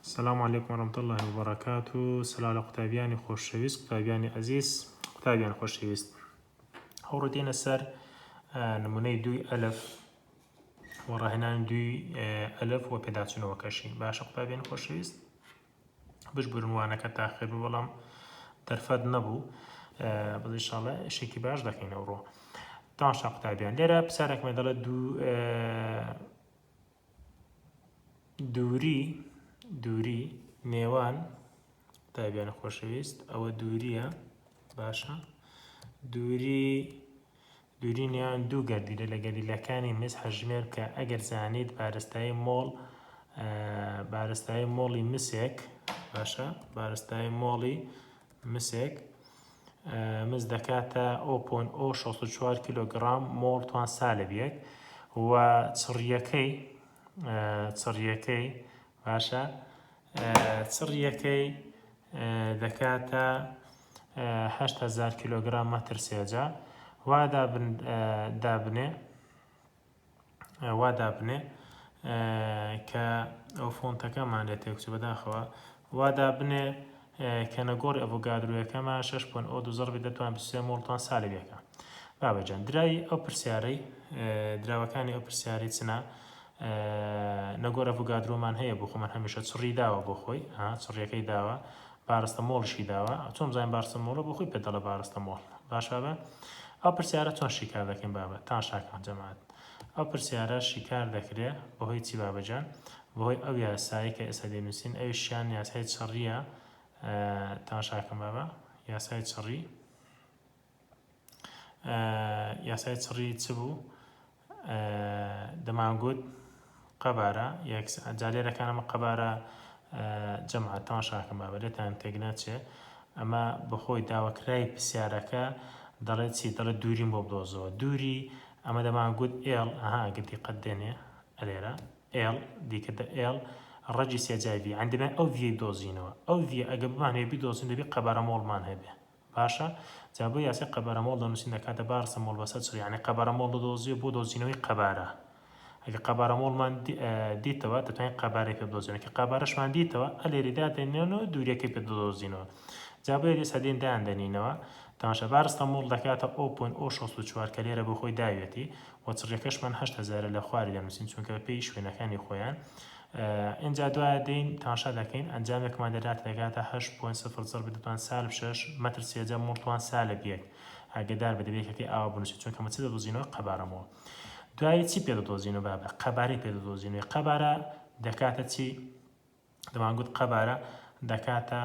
سلام علیکم ورحمة اللە وبرکاته سلاو لە قوتابیانی خۆشەویست قوتابیانی ئەزیز قوتابیان خۆشەویست ئەوڕۆ دێنە سەر نمونەی دووی ئەلف و ڕاهێنانی دووی ئەلف و پێداچوونەوەکەشی باشە قوتابیان خۆشەویست بشبورن وانەکە تاخێر بوو بەڵام دەرفەت نەبوو بەڵ ئینشاءاللە شێکی باش دەکەین ئەوڕۆ تاشا قوتابیان لێرە پرسیارێکمان دەڵێت دوو دووری دووری نێوان قوتابیانی خۆشەویست ئەوە دووریە باشە دووری دووری نێوان دوو گەردیلە لە گەردیلەکانی مس هەژمێر بکە ئەگەر زانیت بارستایی مۆڵ بارستایی مۆڵی مسێک باشە بارستایی مۆڵی مسێک مس دەکاتە o point o 64 کیلۆگرام مۆڵ توان سالب یەک و چڕیەکەی چڕیەکەی باشە چڕیەکەی دەکاتە 8000 کیلۆگرام مەتر سێجا وا دابنێ وا دابنێ کە ئەو فۆنتەکەمان لێ تێکچوو بەداخەوە وا دابنێ کە نەگۆڕی ئەڤۆگادرۆیەکەمان 6 point o دوو زەڕبی دەتوان 23 مۆڵ توان سالب یەکە بابەجان درای ئەو پرسیارەی دراوەکانی ئەو پرسیاری چنا نەگۆر ئەڤۆگادرۆمان هەیە بۆ خۆمان هەمیشە چڕی داوە بۆ خۆی چڕیەکەی داوە بارستە مۆڵیشی داوە چۆن بزانین بارستە مۆڵە بۆ خۆی پێ دەڵێ بارستە مۆڵ باش بابە ئەو پرسیارە چۆن شیکار دەکەین بابە تاشاکان جەماعەت ئەو پرسیارە شیکار دەکرێ بەهۆی چی بابەجان بەهۆی ئەو یاسایی کە ئێستا دەینووسین ئەویشیان یاسای چڕیە تاشاکەم بابە یاسای چڕی یاسای چڕی چ بوو دەمانگوت قەبارە جا لێرەکان ئەمە قەبارە جەماعەت تەماشاکەم بابە لێتان تێک نەچێ ئەمە بەخۆی داواکرای پرسیارەکە دەڵێت چی دەڵێت دووریم بۆ بدۆزەوە دووری ئەمە دەمان گوت L ئەها ئەگەر دیقەت دێنێ ئەلێرە L دیکردە L ڕەگی سێجای V عندما ئەو V دۆزینەوە ئەو V ئەگە بمانەوێ بیدۆزین دەبێ قەبارە مۆڵمان هەبێ باشە جا بۆ یاسای قەبارە مۆڵ دەنووسین دەکاتە بارسە مۆڵ بەسەر چڕ یانی قەبارە مۆڵ دەدۆزیەوە بۆ دۆزینەوەی قەبارە ئەگەر قەبارە مۆڵمان دیتەوە دەتوانین قەبارەی پێ بدۆزینەوە کە قەبارەشمان دیتەوە ئەلێری دادەنێنەوە دووریەکەی پێ دەدۆزینەوە جا بۆیە ئێستا دێن دایان دەنینەوە تەماشا بارستە مۆڵ دەکاتە o point o 64 کە لێرە بۆ خۆی داوێتی و چڕیەکەشمان 8000 لە خواری دەنووسین چونکە پێی شوێنەکانی خۆیان ئینجا دوایە دێین تەماشا دەکەین ئەنجامێکمان دەدات دەگاتە هەشت point سفر زەربی دە توان سالب شەش مەتر سێجا مۆڵ توان سالب یەک ئاگەدار بە دەبێت یەکەکەی ئاوا بنووسیت چونکە ئەمە چ دەدۆزینەوە قەبارە مۆڵ دوایی چی پێ دەدۆزینەوە بابە قەبارەی پێ دەدۆزینەوە قەبارە دەکاتە چی دەمانگوت قەبارە دەکاتە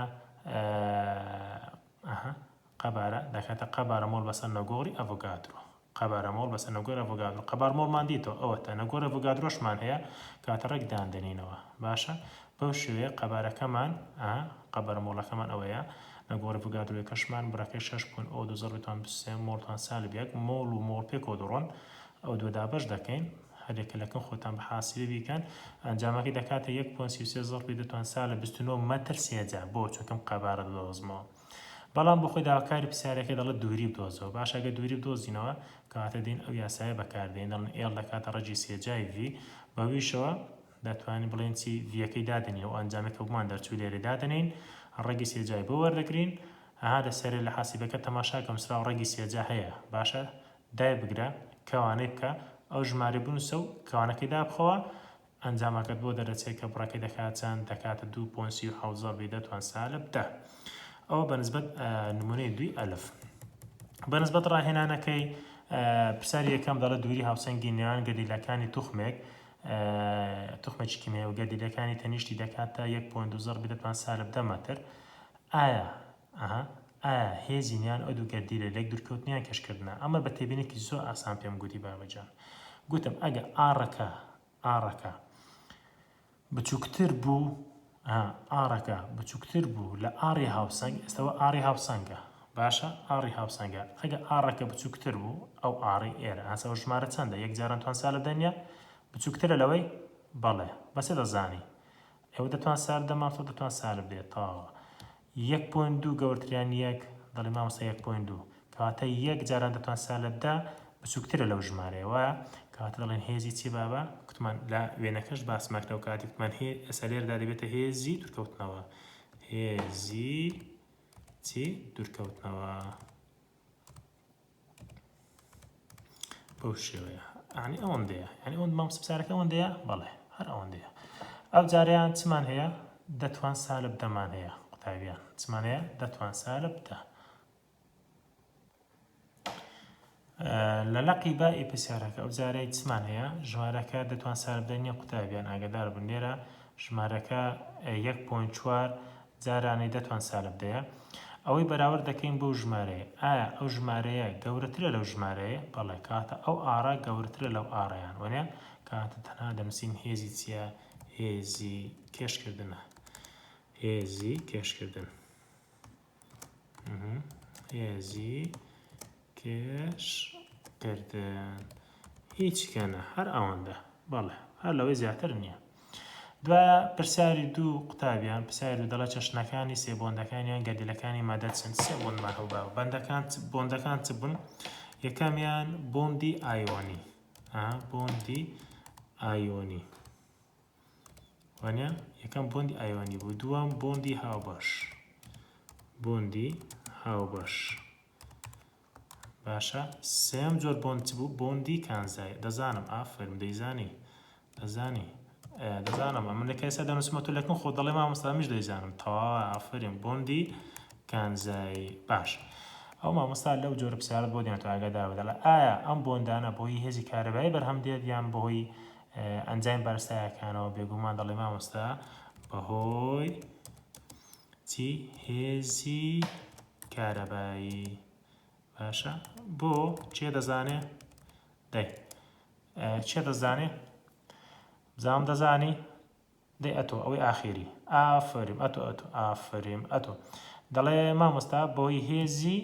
قەبارە دەکاتە قەبارە مۆڵ بەسەر نەگۆڕی ئەڤۆگادرۆ قەبارە مۆڵ بەسەر نەگۆر ئەڤۆگادرۆ قەبار مۆڵمان دیتەوە ئەوەتە نەگۆر ئەڤۆگادرۆشمان هەیە کاتە ڕێک دان دەنینەوە باشە بەو شێوەیە قەبارەکەمان ئا قەبارە مۆڵەکەمان ئەوەیە نەگۆر ئەڤۆگادرۆیەکەشمان بڕەکەی 6 point o دوو زەڕبی توان 23 مۆڵ توان سالب یەک مۆڵ و مۆڵ پێکەوە دەڕۆن ئەو دووە دابەش دەکەین هەرێکە لەکن خۆتان بە حاسبە بیکەن ئەنجامەکەی دەکاتە 1 point 33 زەڕبی دە توان سالب 29 مەتر سێجا بۆ چونکەم قەبارە دەدۆزمەوە بەڵام بۆ خۆی داواکاری پرسیارەکەی دەڵێت دووری بدۆزەوە باشە گەر دووری بدۆزینەوە کەواتە دێین ئەو یاسایە بەکاردێن دەڵێن L دەکاتە ڕەگی سێجای V بەویشەوە دەتوانین بڵێن چی V یەکەی دادەنین ئەو ئەنجامێک کە بۆمان دەرچوو لێرە دادەنین ڕەگی سێجای بۆ وەردەگرین ئەها دەسەرێ لە حاسیبەکە تەماشا کە نووسراوە ڕەگی سێجا هەیە باشە دای بگرە کەوانەی بکە ئەو ژمارەی بنووسە و کەوانەکەی دابخەوە ئەنجامەکەت بۆ دەرەچێت کە بڕەکەی دەکات چەند؟ دەکاتە دوو point 37 زەربی دە توان سالب دە. ئەوە بە نسبەت نمونەی دووی ئەلف. بە نسبەت ڕاهێنانەکەی پرسیاری یەکەم دەڵێت دووری هاوسەنگی نێوان گەردیلەکانی توخمێک توخمێکی کیمیایی و گەردیلەکانی تەنیشتی دەکاتە یەک point دوو زەربی دە توان سالب دە مەتر. ئایا ئەها ئایا هێزی نێوان ئەو دوو گەردیلە لێک دوورکەوتنیان کێشکردنە؟ ئەمە بە تێبینێکی زۆر ئاسان پێم گوتی بابەجان. گوتم ئەگە ئاڕەکە ئاڕەکە بچووکتر بوو ئاڕەکە بچووکتر بوو لە ئاڕی هاوسەنگ ئێستەوە ئاڕی هاوسەنگە باشە ئاڕی هاوسەنگە ئەگە ئاڕەکە بچووکتر بوو ئەو ئاڕی ئێرە ئاسەوە ژمارە چەندە یەک جاران توان سالب دەنیە بچووکترە لەوەی بەڵێ بەسێ دەزانی ئێوە دەتوان سالب دەمامسە دەتوان سالب دێت تەواوە یەک point دوو گەورتریان یەک دەڵێ مامۆستا یەک point دوو کەواتە یەک جاران دەتوان سالب دە بچووکترە لەو ژمارەیە وایە. کەواتە دەڵێن هێزی چی بابە؟ کوتمان لە وێنەکەش باسمان کرد ئەو کاتی کوتمان هێ ئێستا لێرەدا دەبێتە هێزی دوورکەوتنەوە هێزی چی دوورکەوتنەوە بەو شێوەیە ئەنی ئەوەندەیە یعنی ئەوەند مامۆستا پرسیارەکە ئەوەندەیە بەڵێ هەر ئەوەندەیە ئەو جاریان چمان هەیە دەتوان سالب دەمان هەیە قوتابیان چمان هەیە دەتوان سالب دە لە لەقی با ی پرسیارەکە ئەو جارەی چمان هەیە ژمارەکە دەتوان سالب دە نیە قوتابیان ئاگادار بن لێرە ژمارەکە 1.4 جارانی دەتوان سالب دەیە ئەوەی بەراورد دەکەین بەو ژمارەیە ئایا ئەو ژمارەیە گەورەترە لەو ژمارەیە بەڵێ کاتە ئەو ئارا گەورەترە لەو ئارەیان وەنیە کاتە تەنها دەنووسین هێزی چییە هێزی کێشکردنە هێزی کێشکردن هێزی کێشکردن هیچ کەنە هەر ئەوەندە بەڵێ هەر لەوەی زیاتر نییە دوایە پرسیاری دوو قوتابیان پرسیاری دوو دەڵێ چەشنەکانی سێ بۆندەکانیان گەردیلەکانی مادە چن سێ بۆندمان هەبوو بەندەکان بۆندەکان چ بوون یەکەمیان بۆندی ئایۆنی بۆندی ئایۆنی وانە یەکەم بۆندی ئایۆنی بوو دووەم بۆندی هاوبەش بۆندی هاوبەش باشە سێم جۆر بۆند چ بوو بۆندی کانزای دەزانم ئافرم دەیزانی دەزانی دەزانم ئەمن لە کەسە دەنووسمە تۆ لەکن خۆ دەڵێ مامۆستا منیش دەیزانم تەواوە ئافرین بۆندی کانزایی باش ئەو مامۆستا لەو جۆرە پرسیارت بۆ دێنێتەوە ئاگادار بە دەڵێ ئایا ئەم بۆندانە بۆی هێزی کارەبایی بەرهەم دێت یان بەهۆی ئەنجامی بارستایەکانەوە بێگومان دەڵێ مامۆستا بەهۆی چی هێزی کارەبایی باشە بۆ چێ دەزانێ دەی چێ دەزانێ بزانم دەزانی دەی ئەتۆ ئەوەی ئاخیری ئافریم ئەتۆ ئەتۆ ئافریم ئەتۆ دەڵێ مامۆستا بۆی هێزی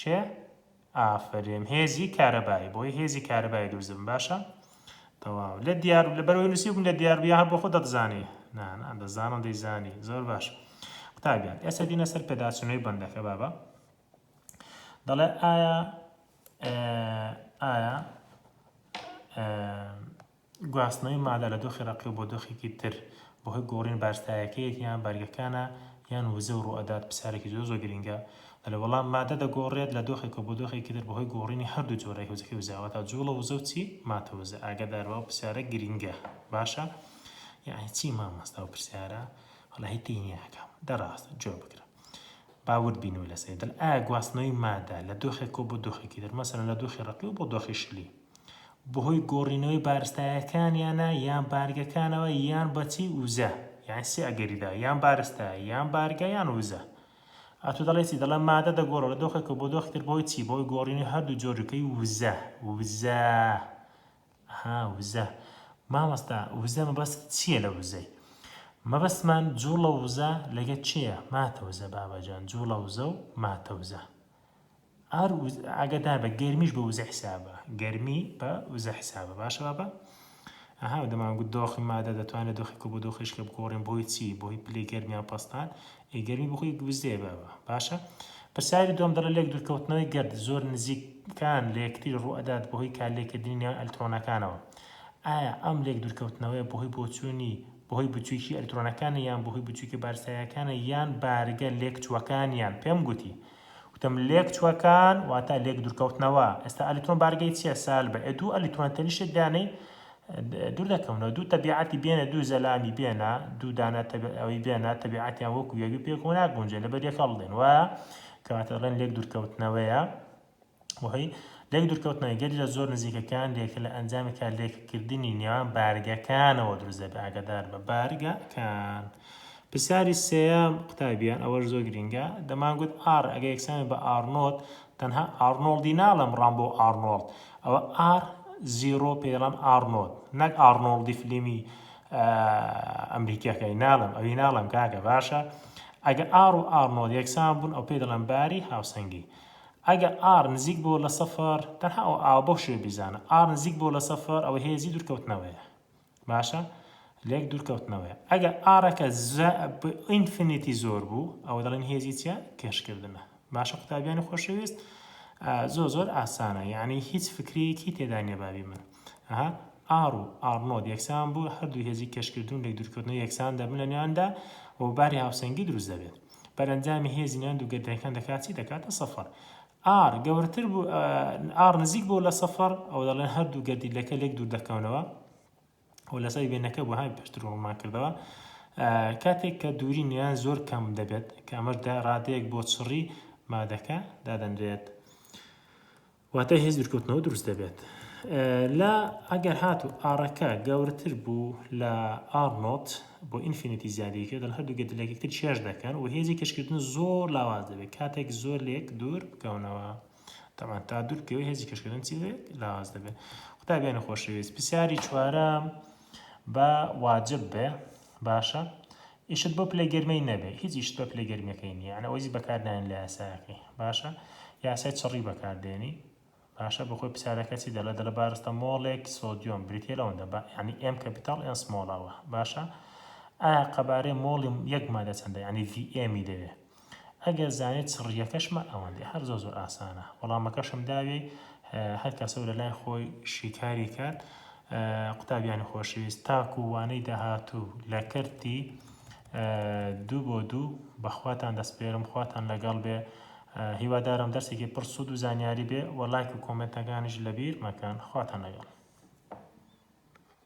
چێ ئافریم هێزی کارەبایی بۆی هێزی کارەبایی دروست بن باشە تەواو لە دیار لە بەرەوەی نووسی بووم لە دیار بوو هەر بۆ خۆ دەتزانی نا نا دەزانم دەیزانی زۆر باش قوتابیان ئێستا دینە سەر پێداچوونەوەی بەندەکە بابە دەڵێ ئایا ئایا گواستنەوەی مادە لە دۆخی ڕەقی و بۆ دۆخێکی تر بەهۆی گۆڕین بارستایەکەیەتی یان بارگەکانە یان وزە و ڕووئەدات پرسیارێکی زۆر زۆر گرینگە دەڵێ وەڵام مادە دەگۆڕێت لە دۆخێکەوە بۆ دۆخێکی تر بەهۆی گۆڕینی هەردوو جۆرە هێزەکەی وزە واتە جوڵە وزە و چی ماتە وزە ئاگادار بە ئەو پرسیارە گرینگە باشە یعنی چی مامۆستا ئەو پرسیارە وەڵاهی تێی نیاکەم دە ڕاستە گوێ بگرە با ورد بینەوە لەسەری دەڵێ ئایا گواستنەوەی مادە لە دۆخێکەوە بۆ دۆخێکی تر مەسەلەن لە دۆخی ڕەقی و بۆ دۆخی شلی بەهۆی گۆڕینەوەی بارستایەکانیانە یان بارگەکانەوە یان بەچی وزە یان سێ ئەگەریدا یان بارستە یان بارگە یان وزە ئەتۆ دەڵێ چی دەڵێ مادە دەگۆڕە لە دۆخێکەوە بۆ دۆخی تر بەهۆی چی بەهۆی گۆڕینی هەردوو جۆرەکەی وزە وزە ها وزە مامۆستا وزە مەبەست چییە لە وزەی مەبەستمان جوڵە وزە لەگە چییە ماتە وزە بابەجان جوڵە وزە و ماتە وزە ئار ئاگادار بە گەرمیش بە وزە حسابە گەرمی بە وزە حسابە باشە بابە ئەها دەمان گوت دۆخی مادە دەتوانێت دۆخی کە بۆ دۆخیش کە بگۆڕین بۆی چی بۆی پلەی گەرمیان پەستان ئێ گەرمی بخۆی وزەیە بابە باشە پرسیاری دووەم دەڵێ لێک دوورکەوتنەوەی گەرد زۆر نزیکان لە یەکتری ڕووئەدات بەهۆی کارلێککردنی نێوان ئەلکترۆنەکانەوە ئایا ئەم لێک دوورکەوتنەوەیە بەهۆی بۆچوونی بەهۆی بچووکی ئەلکترۆنەکانە یان بەهۆی بچووکی بارستایەکانە یان بارگە لێکچووەکانیان پێم گوتی وتم لێک چوەکان واتە لێک دوورکەوتنەوە ئێستا ئەلیکترۆن بارگەی چییە سالبە ئێ دوو ئەلیکترۆن تەنیشت دانەی دوور دەکەونەوە دوو تەبیعەتی بێنە دوو زەلامی بێنە دوو دانە ئەوەی بێنە تەبیعەتیان وەکو یەک پێکەوە ناگونجێن لەبەر یەک هەڵدێن وایە کەواتە دەڵێن لێک دوورکەوتنەوەیە وهی لێک دوورکەوتنەوەی گەلی لە زۆر نزیکەکان لێکە لە ئەنجامی کارلێککردنی نێوان بارگەکانەوە دروست دەبێت ئاگادار بە بارگەکان. پرسیاری سێیەم قوتابیان ئەوەش زۆر گرینگە دەمانگوت R ئەگەر یەکسان بە R naught تەنها ئارنۆڵدی ناڵێم ڕامبۆ ئارنۆڵد ئەوە R zero پێ دەڵێن R naught نەک ئارنۆڵدی فلیمی ئەمریکیەکەی ناڵم ئەوی ناڵم کاکە باشە ئەگە R و R naught یەکسان بوون ئەو پێ دەڵێن باری هاوسەنگی ئەگە R نزیک بۆ لە سەفر تەنها ئەو ئاو بەو شێوە بیزانە R نزیک بۆ لە سەفر ئەوە هێزی دوورکەوتنەوەیە باشە لێک دوورکەوتنەوەیە ئەگەر R ەکە infinity زۆر بوو ئەوە دەڵێن هێزی چیە کێشکردنە باشە قوتابیانی خۆشەویست زۆر زۆر ئاسانە یعنی هیچ فکرەیەکی تێدا نییە بابی من. ئەها R و R naught یەکسان بوو هەردوو هێزی کێشکردن و لێک دوورکەوتنەوە یەکسان دەبن لە نێواندا و باری هاوسەنگی دروست دەبێت. بەرەنجامی هێزی نێوان دوو گەردیلەکان دەکات چی؟ دەکاتە سفر. R گەورەتر بوو R نزیک بوو لە سفر ئەو دەڵێن هەردوو گەردیلەکە لێک دوور دەکەونەوە و لەسەر وێنەکە بۆ هاوی پێشتر ڕوونمان کردەوە کاتێک کە دووری نێوان زۆر کەم دەبێت کە ئەمەش ڕادەیەک بۆ چڕی مادەکە دادەنرێت. واتە هێز دوورکەوتنەوە دروست دەبێت لە ئەگەر هاتوو R ەکە گەورەتر بوو لە R naught بۆ infinity زیادی کرد دەڵ هەردوو گەردیلەکە یەکتر کێش دەکەن و هێزی کێشکردن زۆر لاواز دەبێت کاتێک زۆر لێک دوور بکەونەوە تەمان تا دوور بکەوێت هێزی کێشکردن چی دەبێت لاواز دەبێت قوتابیانی خۆشەویست پرسیاری چوارەم بە واجب بێ باشە ئیشت بۆ پلەی گەرمەی نەبێ هیچ ئیشت بە پلەی گەرمیەکەی نییە یعنی ئەوەی بەکار نایەن لە یاسایەکەی باشە یاسای چڕی بەکار دێنی باشە بەخۆی پرسیارەکە چی دەڵێ دەڵێ بارستە مۆڵێک سۆدیۆم بریتە لەوەندە بە یعنی M capital N small ەوە باشە ئایا قەبارەی مۆڵی یەک مادە چەندە یعنی VM ی دەوێ ئەگەر زانیت چڕییەکەشمان ئەوەندەیە هەر زۆر زۆر ئاسانە وەڵامەکەشم داوێی هەر کەسەو لەلای خۆی شیکاری کات قوتابیانی خۆشەویست تاکو وانەی داهاتوو لە کەرتی دوو بۆ دوو بەخواتان دەسپێرم خواتان لەگەڵ بێ هیوادارم دەرسێکی پڕ سوود و زانیاری بێ و لایک و کۆمێنتەکانیش لەبیر مەکەن خواتان لەگەڵ.